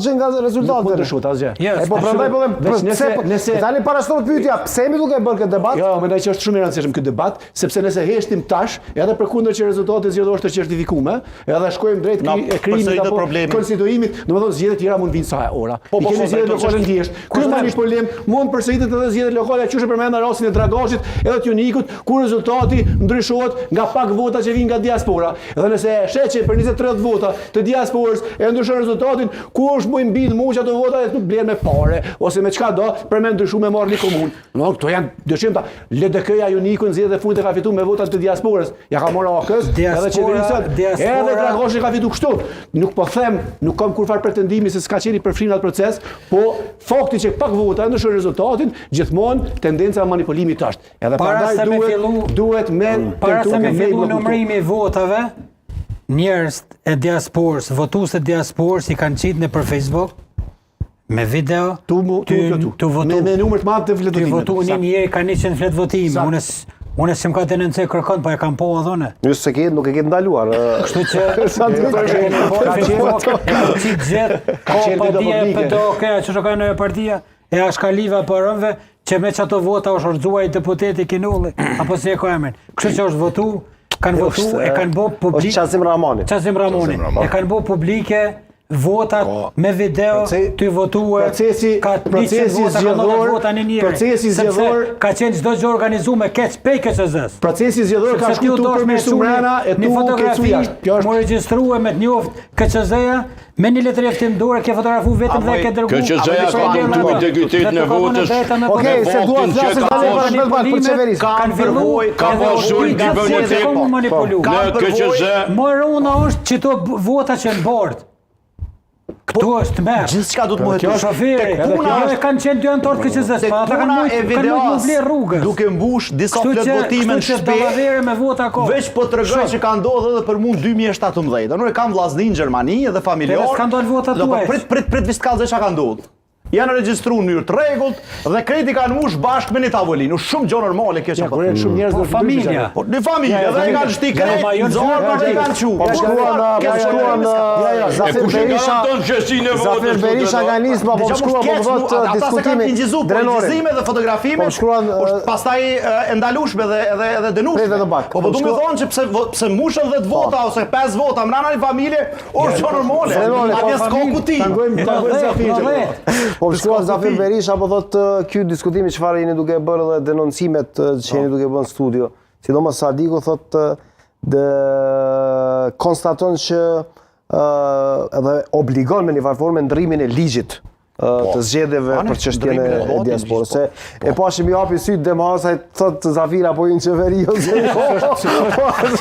Gjë nga rezultatet. Nuk mund të ndryshohet asgjë. E po prandaj po them, nëse po- nëse tani parashtrohet pyetja, pse jemi duke bërë këtë debat? Jo, mendoj që është shumë i rëndësishëm ky debat, sepse nëse heshtim tash, edhe përkundër që rezultatet zgjedhore të certifikuara, edhe shkojmë drejt e krijimit apo konstituimit, domethënë zgjedhjet tjera mund vinë sa e ora. Po, po, I kemi po, zgjedhjet lokale në vjeshtë. Ky manipulim mund përsëritet edhe zgjedhjet lokale, qysh e përmenda rastin e Dragashit, edhe të Junikut, ku rezultati ndryshohet nga pak vota që vijnë nga diaspora. Dhe nëse e sheh që për 20-30 vota të diasporës e ndryshon rezultatin, kush mun i bind mu që ato vota nuk blen me pare ose me çka do për me ndryshu me marrë një komunë. No, këto janë dyshimta. LDK-ja Junikun zgjedhjet e fundit e ka fituar me votat të diasporës. Ja ka marrë AAK-s, edhe qeverisë sot. Edhe Dragashi ka fituar kështu. Nuk po them, nuk kam kurrfarë pretendimi se s'ka qenë i përfshirë në atë proces, po fakti që pak vota e ndryshon rezultatin, gjithmonë tendenca e manipulimit është. Edhe para prandaj se me duhet fillu, duhet me para se me me fillu numërimi i votave, njerëzit e diasporës, votuesit e diasporës i kanë qitë nëpër Facebook me video tu mu tu tu, tu votu. Me, me numër të madh të Tu fletëvotimeve. votu një njeri ka 100 fletë votime. Unë unë s'm ka denoncoj kërkon, po e kam po edhe unë. Ju s'e ke, nuk e ke ndaluar. Kështu që Sa të ka qenë po Ka qenë- Facebook, e kanë qitë gjithë, ka qenë video padia e publike. PDK, që ka në partia, E ashkaliva për rëmve, që me qato vota është rrëzua i deputeti Kinolli, apo si e ka emrin. Kështu që është votu, kanë votu, e kanë bo publik... Është Qazim Rahmani. Qazim Rahmani. E kanë bo publike votat po, me video të votuar procesi ka procesi vota, zgjedhor vota një njeri procesi zgjedhor ka qenë çdo gjë organizuar me keq pej KQZ-s procesi zgjedhor ka shku tu përmirësu mrena e tu kequ jashtë kjo është mu registrua me të njoft KQZ-ja Me një letër njoftim dore ke fotografu vetëm dhe ke dërgu. KQZ-ja ka dëmtu integritetin e votës. Okej, se dua të flasësh tani për vetëm pak për qeverisë. Kanë përvojë, ka pasur kibernetik. Në KQZ. Më rënda është që to vota që në bord. Këtu po, është tmerr. Gjithçka do të më hetu. Shoferi, edhe puna është kanë qenë dy anëtarë KQZ-s, po ata kanë mujt, kanë mujt mu ble rrugës. Duke mbush disa fletë votime në shtëpi. Kështu që me vota ka. Veç po tregoj që ka ndodhur edhe për mua në 2017. Unë e kam vllaznin në Gjermani edhe familjar. Edhe s'kan dalë votat po tuaja. Prit, prit, prit, veç të kallzoj çka ka ndodhur. Janë regjistruar në mënyrë të rregullt dhe krejt i kanë mbush bashkë me një tavolinë. Është shumë gjë normale kjo që po. Ja, shumë njerëz po, në familja. Po në familje dhe i kanë shti krejt, nxorë dhe i kanë çu. Po shkruan, po shkruan Zafir Berisha. Zafir Berisha nga Nisma, po shkruan po thotë diskutimi. Po Drenori dhe fotografime. Po shkruan është pastaj e ndalueshme dhe edhe edhe dënueshme. Po po du me thonë që pse pse mushën 10 vota ose 5 vota mrena një familje, është gjë normale. Atje s'ka kuti. Ta ngojmë, ta ngojmë Zafir. Po shkruan Zafir Berisha po thotë ky diskutimi çfarë jeni duke bërë dhe denoncimet që jeni duke bërë në studio. Sidomos Sadiku thotë dhe konstaton që edhe obligon me një farë forme ndrrimin e ligjit po. të zgjedhjeve për çështjen e diasporës. Se e pashim i hapi sytë Demhasaj thotë Zafira po hyn në qeveri ose jo.